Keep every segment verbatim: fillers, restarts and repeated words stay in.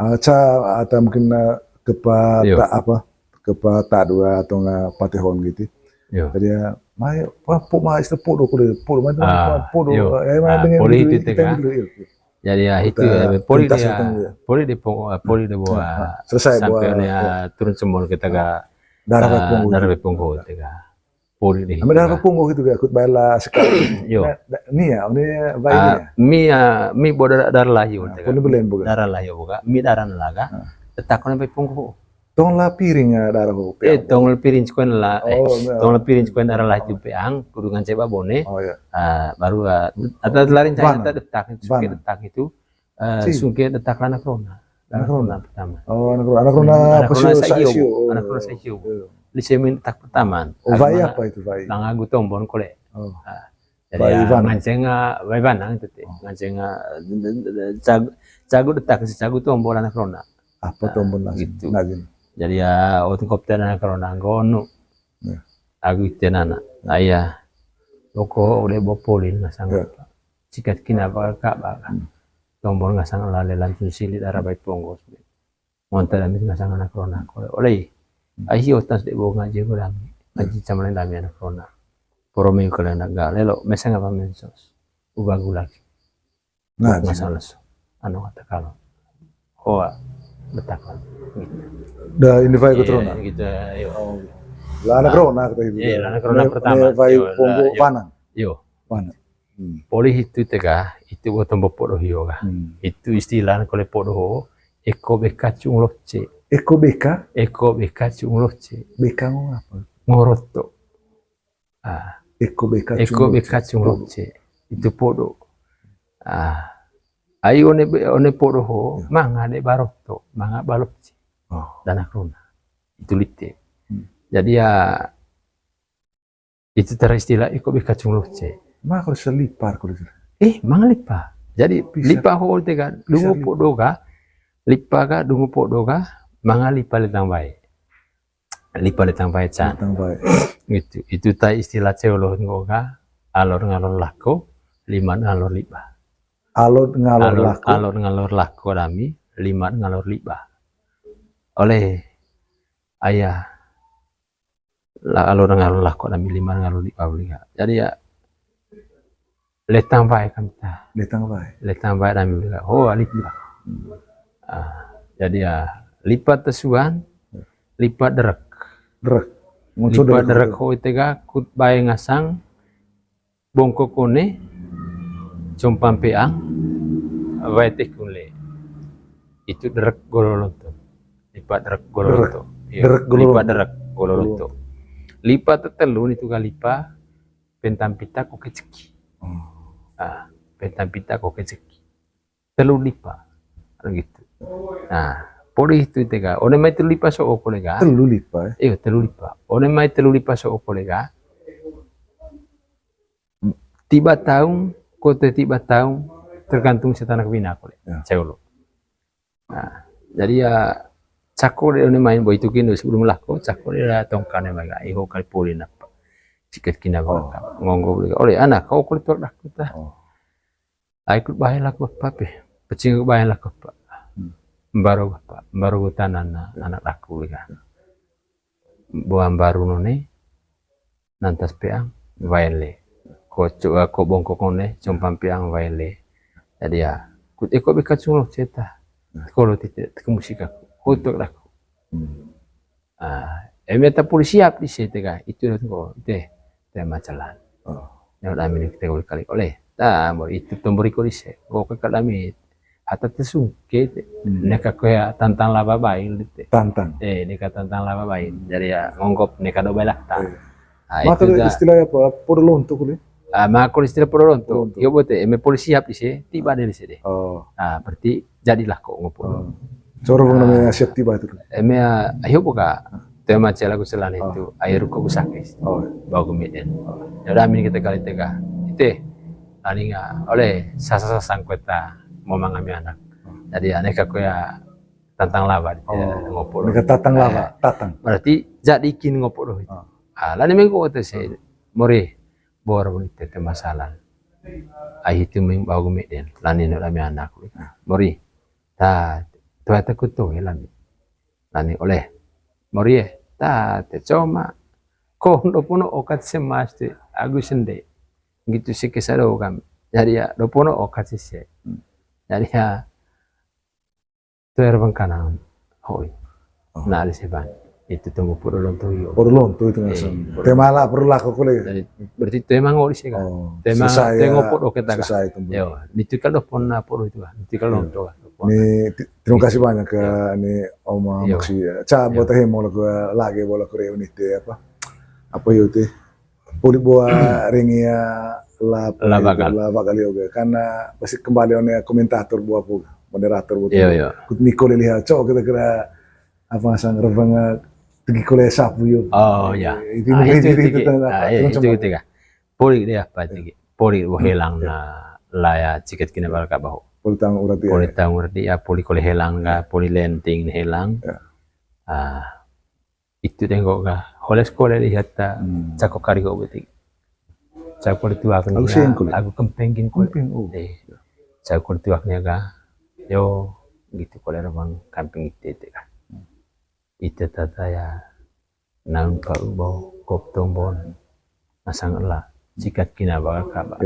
Ah, ca atau mungkin, eh, kepa Iyo. ta apa, kepa ta dua atau nggak patehon gitu. Iyo. Jadi ya, mai, wah, pu ma istilah podo kudu, podo mai, Ah, podo, iyo. Eh, mai Ah, dengan poli gitu, itu kita tega. Dulu, iyo. Jadi ya, itu Kita ya, poli tuntas dia, itu, ya. Poli di pong, eh, poli di buah. Ah, selesai sampai buah, ya, turun semua kita ke, Darah eh, punggung darah itu. Punggung tega. Poli deh. Ambil darah punggung gitu, ya, ikut bela sekali. Yo. Nah, da-, ni ya, ini baik. Ah, ni ya. Mi, ah, mi bo darah, darah lahir, Nah, tega. Poli belen bukan. Darah lahir bukan. Mi darah laga. Ah. Tetak kau sampai punggung. Tong la piring, eh, darah ho, Eh, peang. Tong la piring cikoen la, eh, Oh, iya. Tong la piring cikoen darah lah itu peang, kudu ngance babone. Oh, iya. Ah, baru, ah, atau lain saya Bana. Detak, sungke Bana. Detak itu, eh, Si. Sungke detak la anak rona. La anak rona. Anak rona pertama. Oh, anak rona. Anak rona Hmm, anak apa rona sih? Saisio. Saisio. Oh, Anak rona iya. Saisio. Iya. Di semen detak pertama. Oh, vai apa itu, vai? Nang agu tombon kole. Oh. Ah, jadi Vai ya, Vanang. Nganceng, ah, vai Vanang itu, teh. Oh. Nganceng, ah, cagu, cagu detak, si cagu tombon anak rona. Apa Nah, tombon nasi? Gitu. Nasi. Jadi ya, waktu kopter anak rona, gono. Ya. Agu iten anak. Nah, iya. Loko udah bopolin ngasang Ya. Apa. Sikat kina bakal kak bakal. Hmm. Tombon ngasang lale lantun silit arah baik ponggos. Ngonta dami ngasang anak rona kole. Oleh. Hmm. Ai hio tas dek bo ngaji ko dami. Ngaji Hmm. Sama lain dami anak rona. Poro minggu kalian anak gal. Lelo, meseng apa mensos? Ubah gulak. Nah, Ngasang lesu. Anu kata kalau. Hoa, betak lah. Gitu. Dah, ini vai ikut Iya, rona. Gitu, ayo. Oh, gitu. La anak Nah. Rona kata itu. Iya, la anak rona Ne-, pertama. Ne vai Yo, ponggo la, yo. Vanang. Yo. Vanang. Hmm. Poli itu tega, itu buat tombok podo hio kah. Hmm. Itu istilah kole podo ho, eko beka cung loce. Eko beka? Eko beka cung loce. Beka ngapa? Ngoroto. Ah. Eko beka Eko cung beka loce. Cung loce. Itu podo. Ah. Ai one be-, one podo ho, Ya. Manga de baroto, manga baloce. Oh. Danak rona. Itu lite. Hmm. Jadi ya, itu tara istilah eko beka cung loce. Ma kalau selipar kalau itu. Eh, manga lipa. Jadi, Bisa. Lipa ho tega, dungu Bisa lipa. Podo ga, lipa ga, dungu podo ga, manga lipa letang bae. Lipa letang bae can. Letang bae. Gitu. Itu tai istilah ceolo nggo ga, alor ngalor lako, lima ngalor lipa. Alor ngalor Alor, lako. Alor ngalor lako dami, lima ngalor lipa. Oleh ayah. La-, alor ngalor lako dami, lima ngalor lipa beli ga. Jadi ya, letang bae kami ta. Letang bae. Letang bae dami beli ga. Ho, lipa. Hmm. Ah, jadi ya, lipa tesuan, lipa derek. Derek. Lipa derek ho tega, kut bae ngasang, bongkok one, compang peang, wae tekun le. Itu derek gololonto. Lipa derek gololonto. Derek. Iya, derek gololonto. Lipa derek gololonto. Lipa tetelu nitu ga lipa, pentang pita ko keceki. Hmm. Ah, pentang pita ko keceki. Telu lipa. Gitu. Nah, poli itu tega. One mai telu lipa so'o kole ga. Telu lipa, eh? Iyo, telu lipa. One mai telu lipa so'o kole ga. Tiba taung, kote tiba taung, tergantung setan kewina kole. Ya. Ceolo. Nah, jadi ya, cako de one main boy itu kini sebelum lako, cako de la tongkane mai ga, iho kali poli napa. Sikat kina Oh. Bakal. Ngonggo beli. Oleh anak, kau kulit tuak dak kita. Oh. Ai kut bae lako apa pe. Pecing kut bae lako apa. Hmm. Mbaro apa. Mbaro gutanana, anak laku beli ga. Buah mbaru none, nantas peang, wae le. Ko cu-, ko bongkok none, compang peang, wae le. Jadi ya, kut eko beka cung loce ta. Kolo tite, teke musik aku. Kotok laku. Hmm. Ah, eme ta poli siap di se tega, itu dah tunggu, teh, teh macalan. Oh. Yang udah ambil kita kali kali oleh. Ta, mau itu tombor iko di se. Kok ke kami Hata tesungke te. Hmm. Neka ko ya tantang laba bail te. Tantang. Eh, neka tantang laba bail. Jadi ya ngonggop neka do bail ta. Iya. Ah, ma itu tu dah. Istilah apa? Podo lonto kuli? Ah, ma kuli istilah podo lonto. Podo lonto. Iyo bote, eme poli siap di se, tiba de di se de. Oh. Ah, berarti jadilah kok ngopo. Oh. Coro bang namanya siap tiba itu. Eme, ah, iyo buka. Tema cela ku selani itu, air ku busake. Oh. Bau gumi den. Oh. Ya udah, amin kita kali tega. Ite. Aninga, oleh sasa-sasang kueta momang ami anak. Jadi aneka kuya tantang laba, oh, ngopo. Mereka tatang laba, eh, tatang. Berarti jadi kin ngopo doh. Oh. Ah, lani mengko te se, oh, mori, bor mori tete masalah. Ai itu meng bau gumi den, lani no ami anak. Mori, ta, Tuata ku tu lani. Lani oleh. Morie, ta te coma. Ko ndo pono okat semas te, agu sende. Gitu si kesado kami. Jadi ya, do pono okat sise. Jadi ya, tuer bangkanan. Hoi. Oh. Nah, di seban. Itu tunggu puru lonto yo. Puru lonto itu ngasem. Tema lah, puru lah kok kuliah. Jadi, berarti tema ngori sih kan. Oh, tema, selesai tema ya, pot oke tak. Selesai itu. Yo, itu kan do pona puru itu kan. Itu kan lonto kan. Ni, ti-, terima kasih banyak ke ni Oma Maksi. Ca, buat tahi mau lagu lagi, mau lagu reuni te apa? Apa yo te? Puli buat ringi ya la, la bagal. La bagal yo, oke. Karena pasti kembali one komentator buat apa? Moderator buat apa? Kut Niko lihat, cok, kira-kira apa sang rebang tegi kole sapu yo. Oh, ya. Itu, itu, itu, itu, itu, itu, itu, itu, itu, itu, Poli deh apa tegi. Poli bo helang na la ya cikat kina bal ka baho. Poli tang urati. Poli tang urati ya, poli kole helang ka, poli lenting helang. Ah, itu tengok ka. Holes kole lihat ta, cako kari ko betik. Cako kole tuak ni. Aku kempeng kin kole. Kempeng, oh. Eh, cako kole tuak ni ka. Yo, gitu kole remang kamping itu, itu ka. Ite tata ya, naun pa ubo kop tombon, ngasang ela, cikat kina bal ka ba.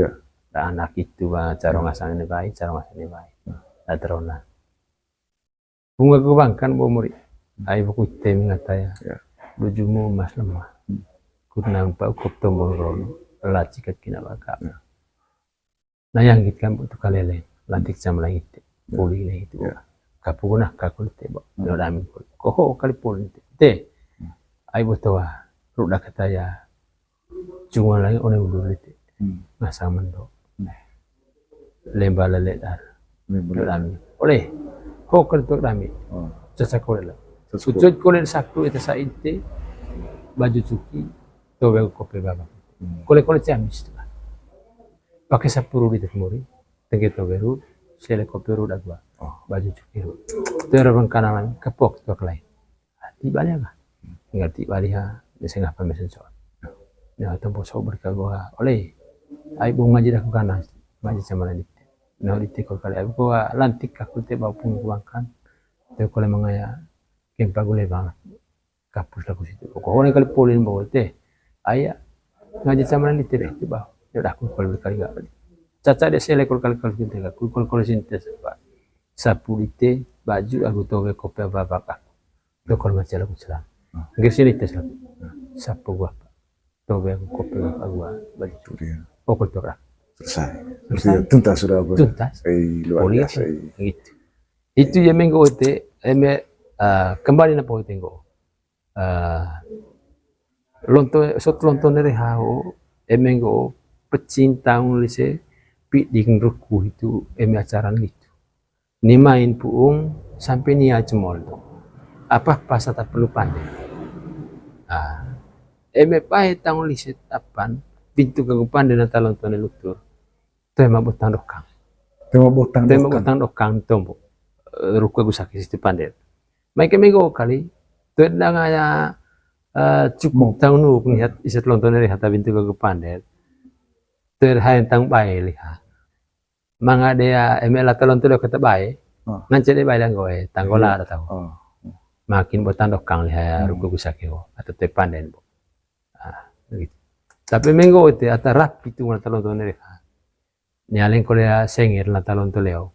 Da anak itu ba, caro ngasang ini bai, caro ngasang ini bai. Da terona. Bunga kebangkan bo muri. Ai buku ite mingata ya. Duju mo emas lemah. Kut naun pa kop tombon rono, ela cikat kina bal ka ba. Na yang git kan butuh kaleleng, lantik sama langit te. Poli langit te. Kapu guna kakul te, bo. Lo dami poli. Koho kali poli te. Te. Ai bo toa, ruda kata ya. Cuma lagi one ulur te. Ngasang mendo. Lemba lele dar. Lo dami. Oleh. Ho kali tu dami. Caca kole la. Ucut kole sapu itu sa inte. Baju cuki. Tobe kope baba. Kole-kole ciamis tu. Pake sapuru di tekmuri, tengke tobe ru, sele kopi ru dagua. Baju cuki ru. Tero bengkana lami, kepok tuak lai. Ti bali aga. Tinggal ti bali ha, di sengah pemesen soal. Nah, tempo sober ka gua, oleh. Ai bu ngaji dah ku kana, ngaji sama lagi. Nah, di tekor kali, ai bu gua lantik aku te bau pung kuangkan. Te kole mangaya, kempa gule banget. Kapus laku situ. Ko hone kali polin bawa te. Aya. Ngaji sama ni te deh, coba. Ya udah, aku kalau kali enggak. Caca deh, saya lekor kali kalau sini, aku kalau kalau sini tes, Pak. Sapu di te, baju aku tobe kopi babak aku. Dokol macam aku selam. Enggak sini tes aku. Sapu gua, Pak. Tobe aku kopi babak gua, baju. Pokok tu lah. Selesai. Selesai. Tuntas sudah, Bro. Tuntas. Eh, luar biasa. Gitu. Itu ya menggo te, eme, ah, kembali na po te nggo. Ah, lonto, sot lonto nere hao, eme nggo pecintang lise, piding ruku itu, eme acaran gitu. Ni main puung, sampai ni acemol tu. Apa pas ata perlu pande. Ah, eme pae tang lise tapan, pintu ganggu pande na talon tone lutur. Tema botang dokang. Tema botang dokang. Tema botang dokang tombo. Eh, ruku agus akis itu pandet. Mai ke mego kali. Tuet dang aya, eh, cukup tang nuk nihat iset lonton dari hata bintu ke pandet. Tuet haen tang bae liha. Manga dea eme lata lonton deo kata bae. Ngance de bae langgo e, tanggola ada tahu. Makin botang dokang liha ruku agus akis ho. Atau tuet panden bo. Ah, gitu. Tapi menggo itu ata rapi tu lata lonton dari ha. Nyaleng kole sengir lata lonto leo.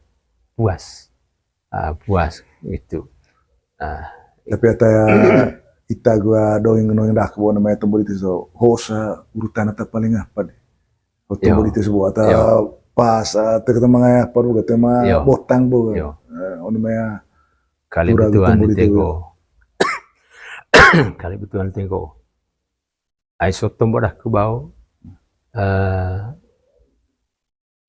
Puas. Ah, puas gitu. Ah. Tapi ata ya, ita gua doing noing dak bo namanya tombo di so. Hosa urutan ata paling apa deh? Ho tombo di so ata pas, ah, te kata mangaya apa bo kata ma botang bo. Eh, ono maya kali betuan di tego. Kali betuan di tego. Ai so tombo daku bao. Eh,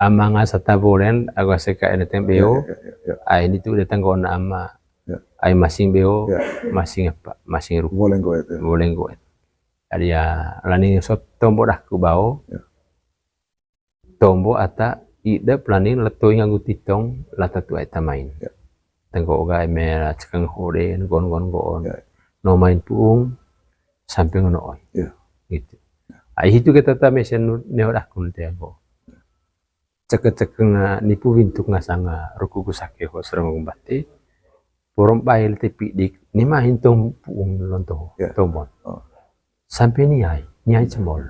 ama ngasa tabolen, aku ase ka ene tembeo. Ai ini tu datang ko na ama. Ai masing beo, masing apa? Masing ruku. Boleh goet. Boleh goet. Adi ya, lani so tombo daku bao. Tombo ata idep lani letoi nganggu titong lata tu ai tamain. Tengko ga eme cekeng hode, gon, gon, gon. No main puung, sampe ngono oi. Gitu. Ai hitu kita ta mesen neo dakun te anggo. Ceke-ceke nga nipu wintuk ngasang ruku agus akis ho serong bate. Porom bae lite pidik, ni mahin tom pu'ung lonto, Ya. Tombon. Oh. Sampe niai, niai cemol.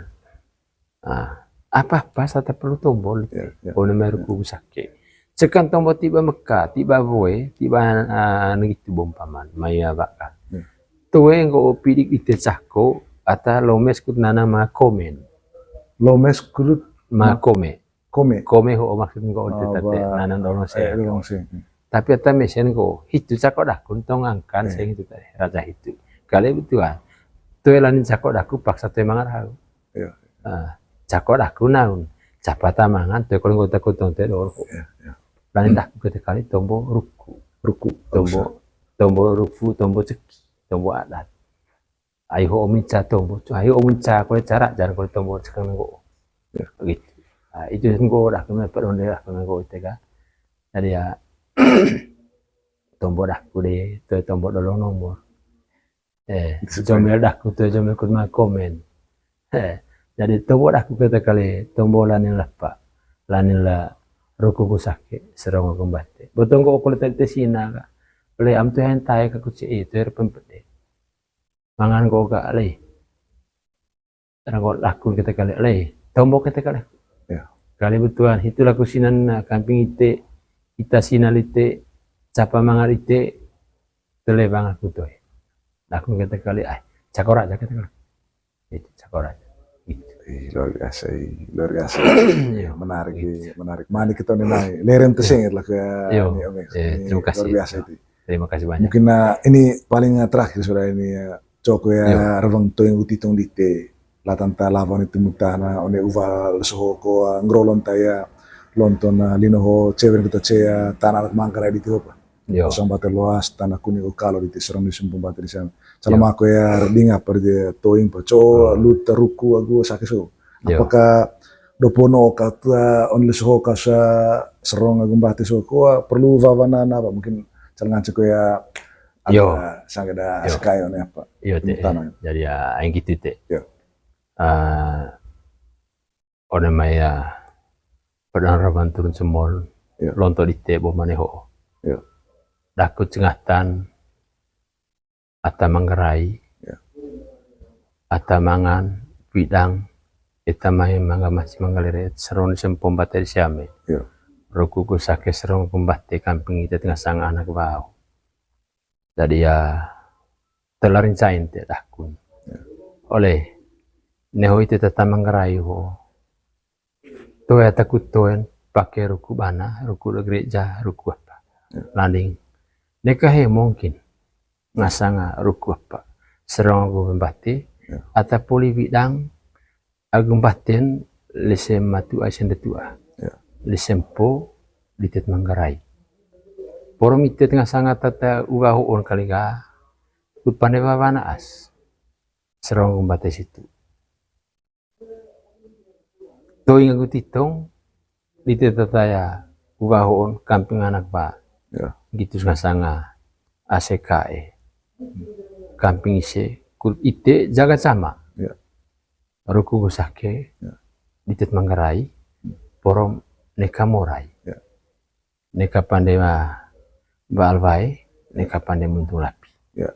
Ah, apa-apa sata perlu tombol lite. Ya, ya. One mai ruku sake. Cekan tombol tiba meka, tiba boe, tiba, ah, negitu bompaman, maya baka. Ya. Toe nggo pidik ite cako, ata lomes kut nana ma komen. Lomes kut ma kome. Kome. Kome ho maksud nggo ite tate, ba, nana dolong se. Eh, dolong se. Tapi ata mesen nggo, hitu cako dakun tong angkan Eh. Seng hitu tadi, raja hitu. Kali betuan. Toe lanin cako daku paksa toe mangar hau. Iya. Ah, cako daku naun. Capa ta mangan, toe kol nggo ta kutong te dol. Iya, iya. Lanin daku kete kali tombo ruku. Ruku. Tombo, tombo ruku, tombo ceki, tombo adat. Ai ho minca tombo, ai ho minca kole cara, jangan kole tombo cekang nggo. Iya. Gitu. Ah, itu nggo daku me peron daku nggo tega. Jadi ya, tombo daku de, toe tombo dolong nomor. Eh, jomel daku toe jomel kut ma komen. Eh, jadi tombo daku kete kali, tombo lanin lepa, lanin la ruku ku sake, serong aku mbate. Botong ko okol tete sina ka. Le am tu hen tae ka kuci itu er pempede. Mangan ko ka le. Rangko lakun kete kali le. Tombo kete kali. Ya. Kali betuan, hitu laku sinan na kamping ite, ita sina lite, capa mangan ite, tele banget kutoe. Lakun kete kali, ai, cakora aja kete kali. Itu cakora aja. Gitu. Ih, luar biasa, ih, luar biasa. Iya. Menarik, ih, menarik. Mani kita nih, Nay. Lereng teseng lah ke Iya. Ini, Om, Iya, ini terima kasih. Luar biasa itu. Terima kasih banyak. Mungkin, nah, ini paling, eh, terakhir sudah ini, ya. Coko ya, Iya. Rewang toing uti tong dite. Latan ta lawan itu mutana, one uwa lesoho ko, eh, ngrolon ta ya. Lonton, eh, lino ho, cewer kita cea, tanah anak mangkara di tihopa. Yo. Kosong bate loas, tanah kuning ko kalo di ti serong di sumpung bate di sana. Yo. Calama ko ya, rding apa di toing pa, co, Oh. Lut, ruku, agu, sake so. Yo. Apakah dopono ka tua on lesoho ka sa serong agu bate so ko, perlu wawanan apa? Mungkin cal ngance ko ya, Yo. Ada sangga da Yo. Sekai one apa? Yo, te, Tentang eh, jadi ya, aing gitu, te. Yo. Ah, one mai ya, pedang raban turun semol, Yo. Lonto di te bo mane ho. Yo. Daku cengatan, ata manggarai, Yo. Ata mangan, widang, ita mai mangga masi manggalere, seroni sempom bate di siame. Yo. Ruku ku sake serong kumbate kamping ita tengah sang anak bau. Jadi ya, telarin cain te dakun. Ya. Oleh, neho ite tata manggarai ho. Toe ata ku toen, pake ruku bana, ruku do gereja, ruku apa. Ya. Landing. Neka he mungkin. Ngasanga ruku apa. Serong agu mbate, Ya. Ata poli widang, agu mbaten, lese matua, sende tua. Ya. Lese mpo, litet manggarai. Poro mitet ngasanga tata uwa hoon kaliga, kut pande wawana as. Serong agu mbate situ. Toing agu titong, litet tata ya, uwa hoon, kamping anak ba. Ya. Gitu ngasanga, A C K E. Kamping ise, kut ite, jaga sama. Ya. Ruku gu sake, Ya. Litet manggarai, porom neka morai. Ya. Neka pande ma, baal wae, neka pande muntung lapi. Ya.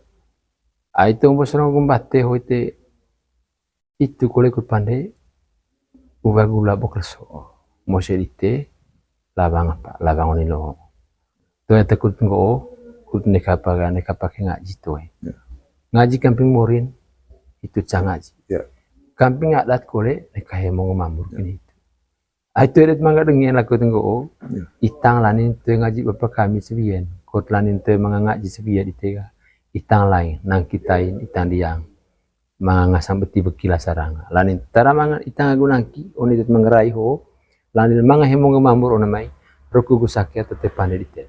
Ai tombo serong agu mbate ho ite, itu kole kut pande, uwa gula bokel so. Mose dite, lawang apa, lawang oni lo. Toe ata kut nggo, kut neka paga, neka pake ngaji toe. Ya. Ngaji kamping morin, itu ca ngaji. Ya. Kamping adat kole, neka hemong mamur Ya. Kini itu. Ai toe det mangga dengen laku tenggo, Ya. Itang lanin toe ngaji bapa kami sebien, kut lanin toe manga ngaji sebien itega. Itang lain, nang kitain, itang diang. Manga ngasang beti bekila saranga. Lanin tara manga itang agu nangki, oni tet manggarai ho, lanin manga hemong mamur ona mai, ruku gu sake ata te pande dite.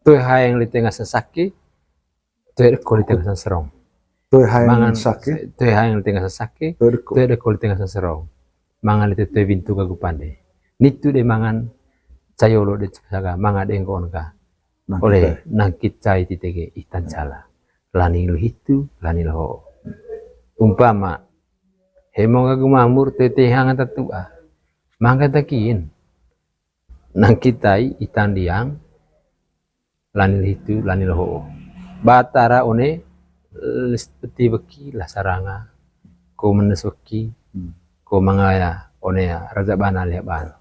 Toe haeng lite ngasang sake, toe deko lite ngasang serong. Toe haeng Mangan sake, toe haeng lite ngasang sake, toe deko. Toe deko lite ngasang serong. Manga lite toe bintu gagu pande. Nitu de mangan cayolo de saga, manga de nggoon ka. Nang Oleh, kitai. Nang kitai titege itan cala. Lani lu hitu, lani lu ho. Umpama, hemong agu mamur tete hanga tatua. Mangga takin. Nang kitai itan diang, lani le hitu, lani le ho'o. Batara one, eh, peti weki lah saranga, ko menes weki, hmm, ko mangaya one ya, raja bana liha bana.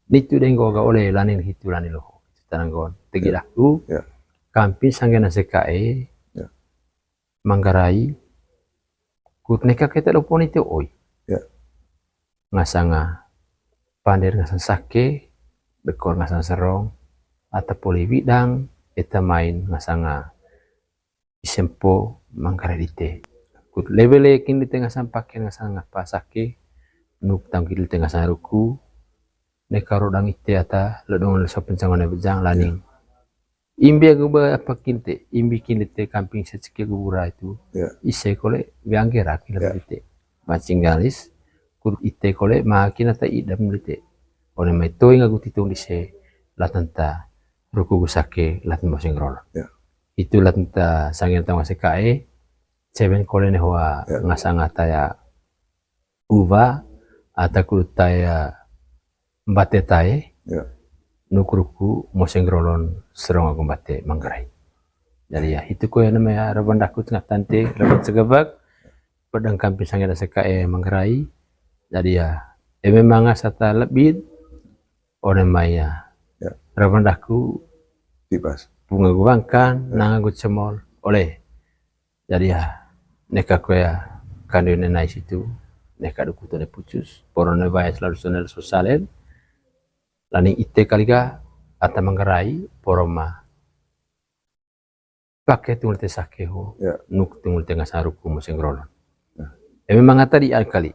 Nitu denggo ga ole lani le hitu, lani le ho'o. Tananggon, tegi daku, ya, kamping sangge na sekae, ya, Manggarai, kut neka keta dopo ni te oi. Ya. Ngasanga pander ngasang sake, dekor ngasang serong, ata poli widang, eta main ngasanga isempo Manggarai dite. Kut lewele kin dite ngasang paken ngasang ngapa sake, nuk tangki dite ngasang ruku, neka rodang ite ata, ledong leso pencang one bejang laning. Ya. Imbi agu ba apa kin te, imbi kin te kamping seciki agu bura itu. Ya. Ise kole biang gerak kin, ya, te. Mancing galis, kut ite kole makin ata idam te. One mai toing agu titung dise, latan ta ruku gu sake, latan boseng rol. Ya. Itu latan ta sanggen tong ase kae, seven kole ne hoa, ya, ngasang ata ya uwa, ata kut ta ya mbate tae, ya, nuk ruku moseng rolon serong agu mbate Manggarai. Jadi ya, itu ko ya namanya raban daku tengah tante, raban segebak, pedang kamping sangge da sekae Manggarai. Jadi ya, eme manga sata lebit, one mai ya. Ya. Raban daku, tipas. Bunga gu bangkan, ya, nanga gu cemol, ole. Jadi ya, neka ko ya, kandu ne nai situ, neka duku tone pucus, poro ne bae selalu sonel sosalen, laning ite kali ga, ata Manggarai, poro ma pake tungul te sake ho, ya, nuk tungul te ngasang ruku moseng rolon. Ya. Eme manga tadi al kali,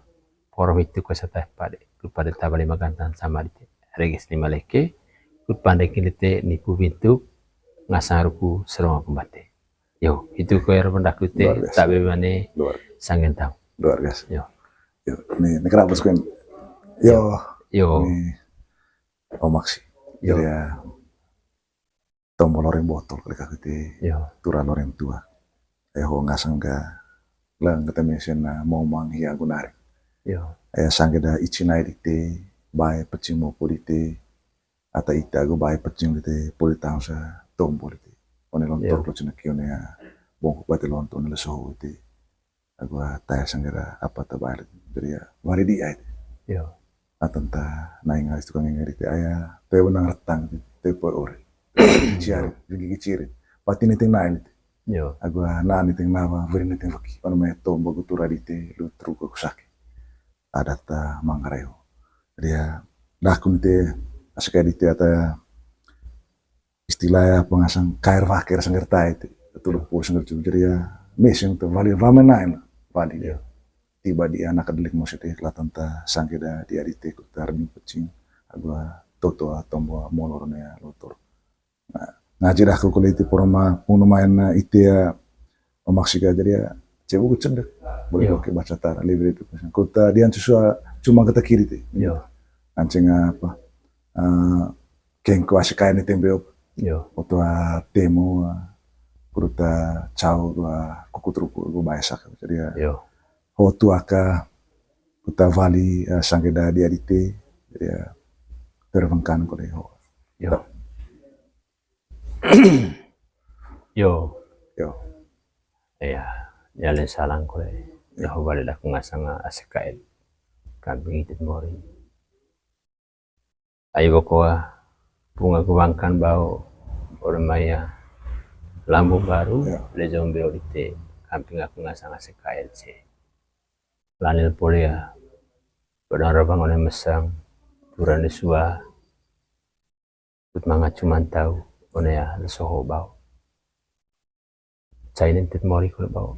poro mitu ko sata pade, tu pade tabali magantan sama dite, reges ni maleke, kut pande kin dite nipu bintuk, ngasang ruku serong agu mbate. Yo, itu ko ya raban daku te, luar biasa, tabe mane, luar, sanggen tau. Luar biasa. Yo. Yo, ni, ni kenapa sih, Queen? Yo. Yo. Ni, oh, maksi. Yo. Jadi ya, tombo loreng botol kali kaku te, yo, tura loreng tua. Eh, ho ngasang ga, lang kata mesen na, mau mang hia gunari. Yo. Eh, sangge da ici nai dite, bae pecing mopo dite, ata ita agu bae pecing dite, poli tangsa tombo dite. One lontor, yo, lo cina ki one ya, bongkok bate lontor, one leso ho dite. Agu taya sangge da apa ta bae dite. Jadi ya, wari di ai. Yo. Atan ta naing alis tukang inga dite aya, te benang retang dite, te poi ore. Ciari, gigi cirit. Pati niting nain dite. Yo. Agu nani ting nawa, wiri niting weki. Ono me tombo gu tura dite, lu truko ku sake. Adat, eh, Manggarai ho. Jadi ya, daku nite, asik dite ata istilah ya, apa ngasang kaer waker sangger tai te. Tulu pu sangger cu. Jadi ya, meseng te wali ramen nain lah. Wali. Iya. Tiba di anak delik mosete latan ta sangge da di adite kut ta rening pecing. Agu toto tombo molor ne ya lotor. Nah, ngaji daku kole ite poro ma pung lumayan, eh, ite ya, memaksika jadi ya, cewek gue cendek. Boleh, yo, oke, baca tara, lebih itu. Kota dian susua cuma kata kiri te. Yo. Anceng apa? Eh, kengko asik kain itu mbeo. Yo. Oto temo, eh, kuruta cau, eh, kuku truku, gue baesak. Jadi ya, yo, hotu aka kuta wali, eh, sangge da di adite. Jadi ya, terbengkan kole ho. Yo. Yo. Yo. Iya, nyalen salang kole. Yo. Yo, bale daku ngasang, ah, asik kain. Kamping itit mori. Ayo bokoa, bunga gu bangkan bao, ore maya. Lambung baru, ya, le jombe odite, kamping aku ngasang asik kain se. Lanil pole ya, pedang rabang one mesang, turan de sua, kut manga cuman tau, one ya, lesoho bao. Cainen tet mori kole bao.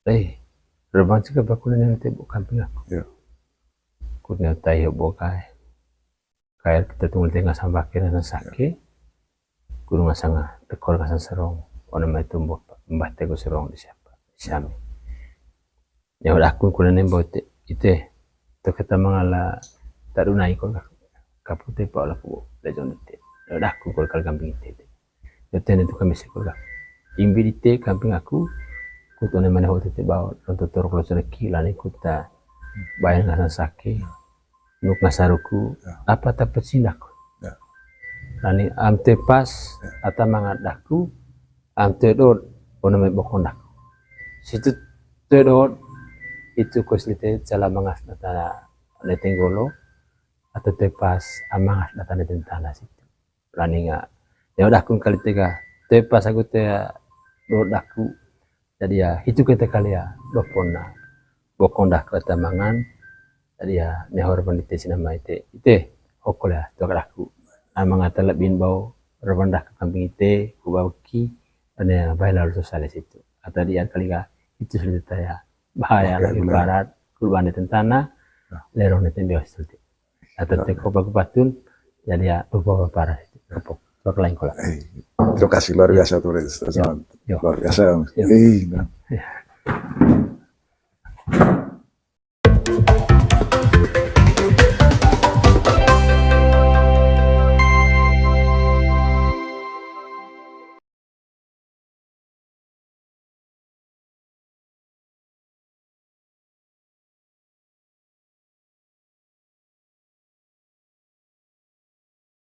Eh, rabang cika bakune nene te bo kamping aku. Ya. Kut ne tai bo kai. Kayak kita tunggu tengah sambake nang sake. Gunung asanga, tekor kasan serong. One mai tumbuh mbah tegu serong di siapa? Siami. Ya udah aku kuna nembo te, ite. To kata mangala tadu nai kol kapute pa ola kubo. Lejon ite. Ya udah aku kol kal kambing ite. Yo tene tu kami sekol ka. Imbi dite kamping aku, kut one mane ho tete bao, lonto torok lo cereki, lani kut ta bayan ngasan sake, nuk ngasaruku, ya, apa ta pecindak. Ya. Rani am te pas ata mangat daku, am te dot ona me bokon daku. Situ te dot itu kos lite cala mangas data ne tenggolo atau te pas am mangas data ne tentana situ. Rani nga ya dakun kali tega te pas aku te dot daku. Jadi ya hitu kete kali ya bokon na bokon daku ata mangan. Jadi ya nehor pandite sina mai te ite hokol ya tuak daku. Amang ata lebin bau reban daku kambing ite kubau ki. Ane ya bae lalu sosialis itu ata dia kali ka itu cerita ya bahaya lagi barat kurban di tentana. Lerong di tembeo situ ata te kopa kupatun. Jadi ya lupa parah itu kepok tuak lain kola. Terima kasih luar biasa tuh. Luar biasa. Iya.